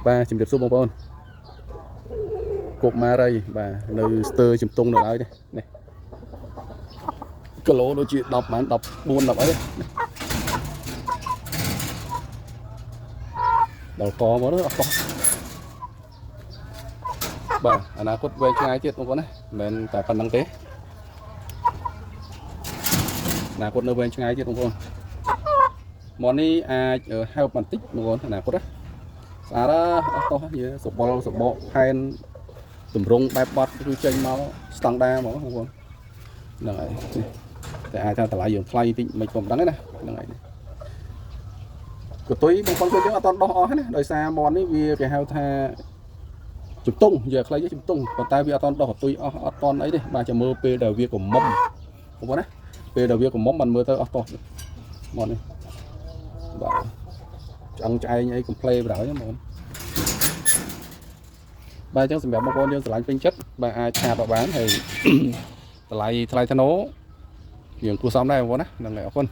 បាទជំរាបសួរបងប្អូនគោកម៉ារីបាទនៅស្ទើជំទង់នៅឡើយទេនេះគីឡូដូចជា10បាន14 10អីនេះដល់កមកទៅអស់តោះបាទអនាគតវែងឆ្ងាយទៀតបងប្អូនណាមិនមែនតែប៉ុណ្្នឹងទេអនាគតនៅវែងឆ្ងាយទៀតបងប្អូនមកនេះអាចហើបបន្តិចបងប្អូនអនាគតណាស្អាតអស់តោះយេសបល់សបកផែន តម្រង់បែបបត់គឺចេញមកស្តង់ដាហ្មងបងប្អូនហ្នឹងហើយនេះតែអាចថាតម្លៃយើងថ្លៃតិចមិនក៏មិនដឹងទេណាហ្នឹងហើយកតុយបងប្អូនគឺយើងអត់តដោះអស់ណាដោយសារមន់នេះវាគេហៅថាជំទង់និយាយខ្លីជំទង់ប៉ុន្តែវាអត់តដោះកតុយអស់អត់តអីទេបាទចាំមើលពេលដែលវាកមុំបងប្អូនណាពេលដែលវាកមុំបានមើលទៅអស់តោះមន់នេះបាទឆ្អឹងឆ្អែងអីកំ pl បណ្ដោយហ្នឹងបងប្អូន បាទអញ្ចឹងសម្រាប់បងប្អូនយើងស្រឡាញ់ពេញចិត្តបាទអាចឆាតមកបានហើយ តម្លៃថ្លៃថ្នូរយើងគួរសមដែរបងប្អូនណាហ្នឹងហើយអរគុណ។